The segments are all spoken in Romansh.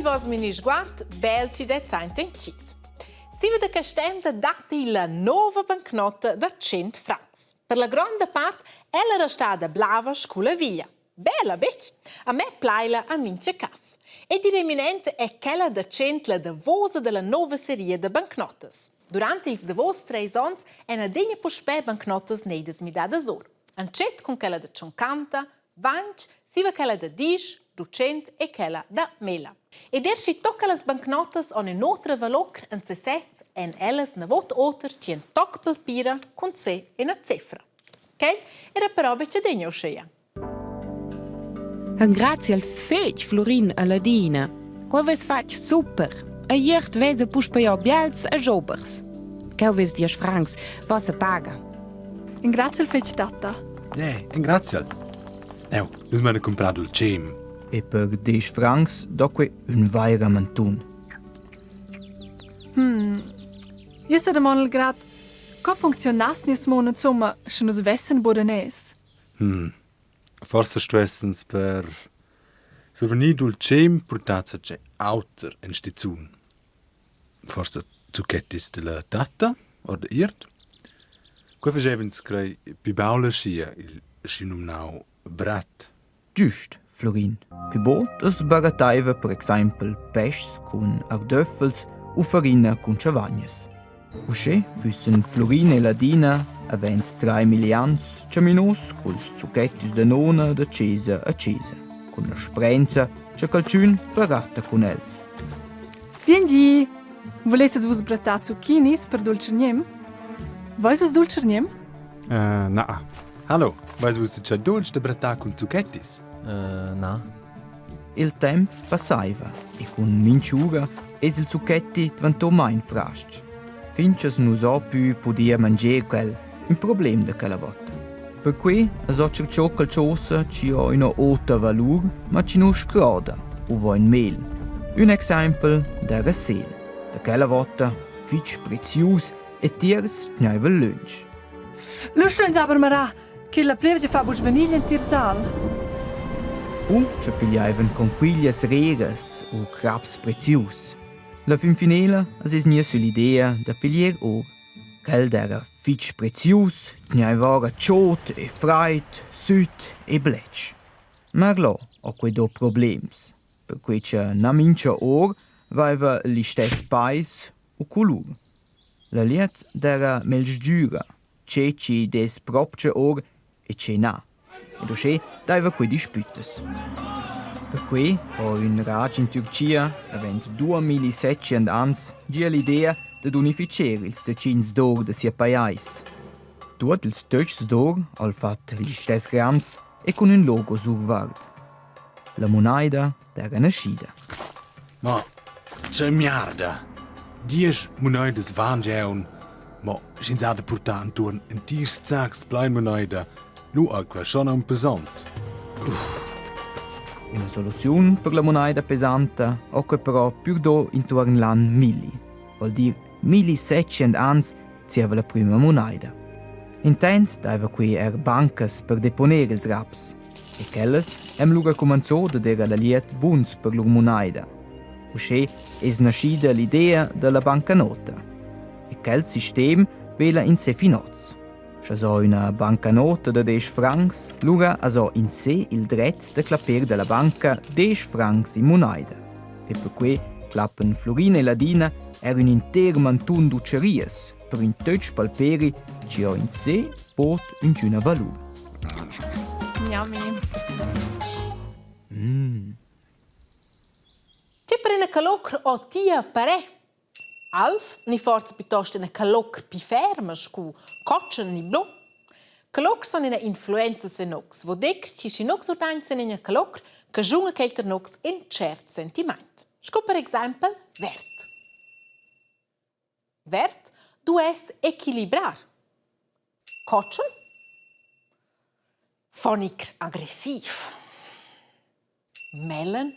il vos mini sguard bel chi det saint in chit. Siva da quest'emda datti la nova bancnota da 100 francs. Per la gronda part ella era stada blava scu la viglia. Bella, betg? A me plaila a mincha cas. Ed il reminent è quella da 100 la davosa della nova seria da bancnotas. Durant ils davos treis onns èn adina puspè bancnotas neidas midadas or. Antschet cun quella da tschuncanta, vantg, siva quella da disch, ducent e quella da mela. Ed er schi tocca las bancnotas on ün'otra valor en sesez èn ellas navot oter chi en toc palpira cun se ina cifra. Quel era però betg adegna uscheia. Engraziel fetg Flurin e Ladina. Quei vess fatg super. E iert vesa puspei or bials e jobers. Cheu vess diesch francs, vossa paga. Engraziel fetg tatta. Eh, engraziel. Neu, nus m'han comprado il cem. E per diesch francs do quei ün vaira mantun. Hmm. Io sedamondel grad, co funcziunass nies mund insomma, sche nus vessen budanès? Hm. Forsa stuessens per survegnir dultschem purtar zatgei auter en stizun. Forsa zucchettis dalla tatta oder iert. Quei fagev'ins crei pli baul aschia, il schinumnau brat. Giust, Florin. Pü bod as barattaiva per exaimpel peschs cun ardöffels u farina cun chavagnas. Uschè füssen Flurina e Ladina avend traimilli ans chaminos culs zucchettis da nona da chesa a chesa, cun la spranza cha qualchün baratta cun els. Bien di! Vulesses vus brattar zucchinis per dultschargnem? Vois vus dultschargnem? Uh, na. Hallo, vais vus cha dultsch da brattar cun zucchettis? Uh, na. Il temp passaiva e cun minch'ura es il zucchetti dvantò main fras-ch. Fin cha's nu so pü pudir manger quel, ün problem da quella vota. Perquai as ho tscherchò qualchosa chi ho üna ota valur, ma chi nu scroda u vo in mel. Ün exaimpel d'eira sel, da quella vota fich prezius e tiers tgnaiva lönch. Lu stuein aber mirar Che la plievgia fa buc vegnir gl'entir sal. U che pigliaivan conquiglias reras u craps prezius. La finfinela as es gnida süll'idea da piglier our. Quel d'eira fich prezius, tgnaiva ora chod e fraid, süt e bletsch. Ma là ho quai do problems, perquai cha na mincha or vaiva listess pais u culur. La glied d'eira melsgüra che chi dess propcha our e che na. Ed uschè daiva quei dispüttas. Perquei ho ün rag in Türchia, avend 2700 ans, gia l'idea dad unificher ils decins d'or da sia pajais. Tuot ils töchs d'or ha'l fat listess grands e cun ün logo survart. La munaida d'eira naschida. Ma che miarda! Diesch muneidas van giaun, mo sch'ins ha da purtar entuorn entirs sacs plein muneida, lu ei quei schon aunc pesant. Üna soluziun per la munaida pesanta ho que però pür do intuorn l'an milli, voul dir milli setschient ans zieva la prüma munaida. Intant daiva que eir bancas per deponer ils raps. E quellas han lura cumanzò dad eir la liet buns per lur munaida. Uschè es naschida l'idea da la bancanota. E quel sistem vela in se fin hoz. Scha so üna bancanota da desch francs, lura as ho in se il dret da clapper da la banca desch francs in munaida. E perque clappan Flurina e Ladina eir ün inter mantun d'utscherias per ün töch palperi chi ho in se bod üngüna valur. Yummy. Mm. Ti per ina calocr o tia parè? Alv ni forsa piuttosto ina calocr pli ferma scu cotschen ni blu? Calocrs han ina influenza sen nox, vo dir chi schi nox urdain sen ina calocr caschuna quel tar nox in cert sentimaint. Sco per exaimpel verd. Verd duess equilibrar. Cotschen? Fonic agressiv. Mellen?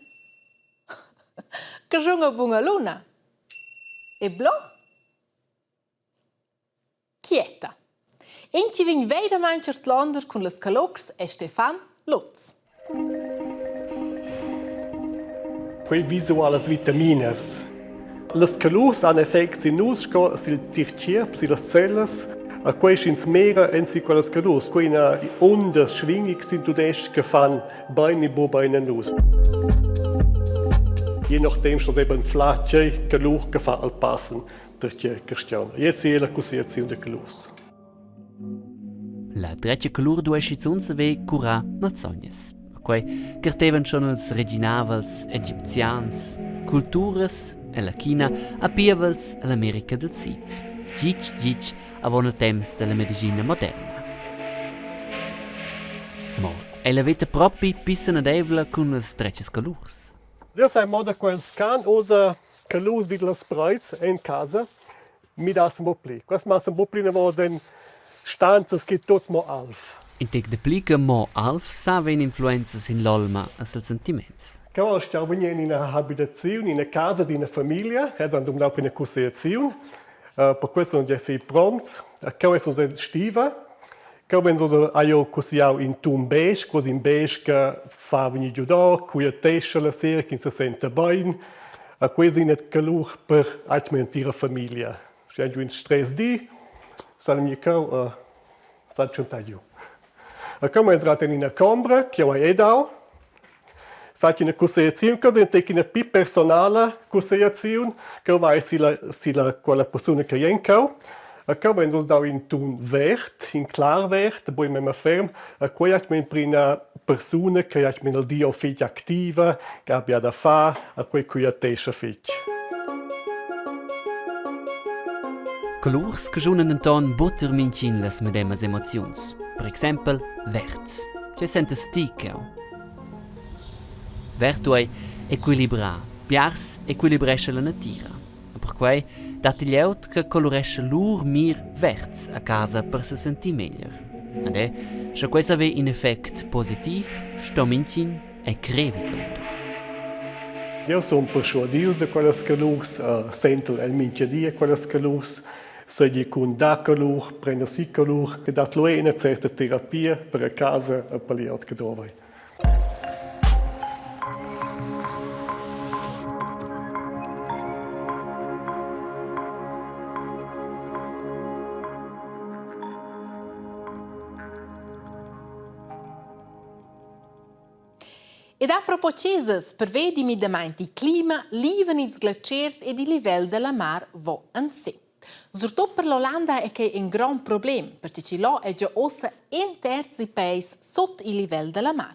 Caschuna buna luna. E blo? Quieta. In chi vegn veiramaing ordlonder cun las calocs è Stefan Lutz. Quei visualas vitaminas. Las colurs han effect sin nus sco sil tgierp, sillas cellas. A quei sch'ins mira ensi quellas colurs, quei ina onda schwingig sin tudestg che fan bein ni buc bein a nus. Je nachdem schon eben fla tgei colur che fa al passen der tgei cristian. Jetzt è la cussegliaziun de colurs. La dretga colur duei schizun saver curar malsognas. Quei cartevan schon els reginavels egipzians, culturas ella China a pievels ell'America del Sid. Gitg gitg avon il temps della medicina moderna. Mo ella veta propi pissenadeivla cun las dretgas colurs. Das è moda quels can osa colurs vid las preits en casa midass mo pli. Quest mass mo pli enavos en stanzas che tot mo alv. In tec dapli che mo alv sa vegn influenza sin l'olma e sils sentiments. Cheu stau vegnir en ina habitaziun, ina casa d'ina famiglia, els han dumandau per ina cussegliaziun. Per questo non è prompts. Cheu è so stiva. Cheu ven so aio cussiau in tun beige, quasi in beige che fa vegnir giudà, quietescha la sera, ch'ins se senta bein. A quei ina calur per atgna entira famiglia. Sche hai giu in stress di, sal mia cau sal tschentar giu. A come entrat en ina combra che jeu hai dau, fatg ina cussegliaziun che diventa ina pi personala cussegliaziun che vai silla silla quella persuna che ei en cheu. A cheu vein nus dau in tun verd, in clar verd, buc memia ferm. A quei ha ina persuna che ha il di fetg activa, che ha bia da far, a quei quietescha fetg. Colurs caschunan denton buca mintgin las medemas emoziuns. Per exempel verd. Tgei sentas ti cheu? Verd duei equilibrar. Biars equilibrescha la natira. E perquei dat glieud che colurescha lur mir verds a casa per sesentir meglier. Ed è, sche quei sa haver in effect positiv, sto mintgin e crer vidlunder. Io sun perschuadius da quellas colurs, sentel el mincha di quellas colurs, seigi cun da colur, prender si colur, che dat lu ina certa terapia per a casa e per glieud che dovra. Ed apropos chesas, prevedi midamaint il clima, livan ils glatschers ed il livel da la mar vo an se. Surtut per l'Ollanda è quai in grond problem, perche chi là è già ussa in terz dil país sut il livel da la mar.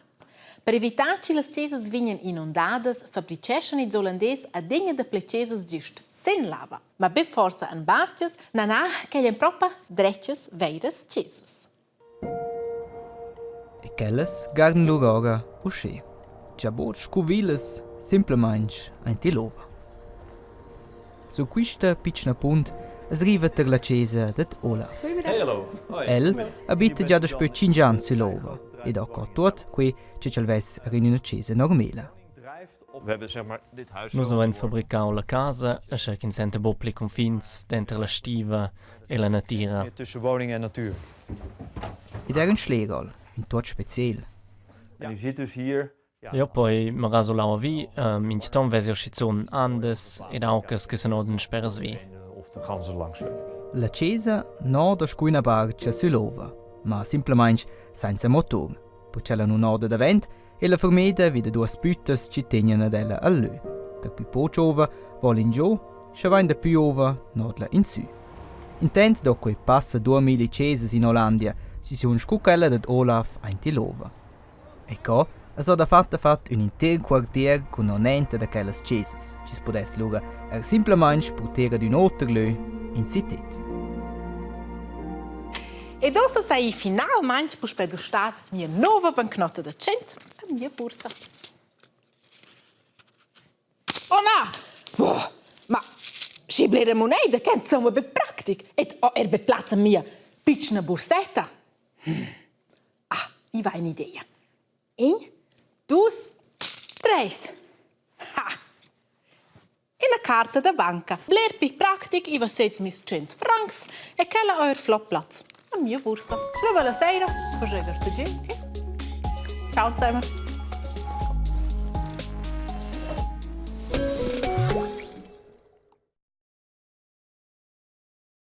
Per evitar che las chesas vegnan inundadas, fabriceschan ils Ollandais adegna dapli chesas gist sen lava. Ma be forsa en bartgas, na na, quai èn propa dretgas veiras chesas. E quellas gardan lur ora uschè, già bod scu vilas, simplamaing aint ill'ova. Sur quista pitschna punt as riva tar la chesa dad Olaf. El abita già daspö tschinch ans süll'ova ed ho co tuot que che ch'el vess er in üna chesa normela. Nus havein fabricau la casa, aschia ch'ins senta buc pli cunfins denter la stiva e la natira. Ed er ün schlegel, ün tuot speciel. Jeu poi mirar sull'aua vi, mintgaton vesi jeu schizun andas ed aucas che senodan sperasvi. La chesa noda scu üna barcha süll'ova, ma simplamaing sainza motor, perche ella nun oda davent e la fermeda vi da duas püttas chi tegnan ad ella al lö. Daplü poch ova vo'l ingiò, scha vain dapü ova nod'la insü. Intant do quei passa duamilli chesas in Ollandia, chi sun scu quella dad Olaf aint ill'ova. E co as ho dafatta fat ün inter quartier cun onenta da quellas chesas, chi's pudess lura eir simplamaing purter ad ün oter lö in cited. Ed ussa sei finalmaing puspè dustar mia nova bancnota da tschient e mia bursa. Oh na! Oh, ma schi blera muneida che insomma be practic ed ho er be plaz in mia pitschna bursetta. Hm. Ah, i va un'idea. In, dus, treis. Ha! Ina carta da banca. Bler pli practic, i va sez mis 100 francs e quella ha er flop plaz. A mia bursa. La bella sera, fascheva tgi. Ciao zusammen.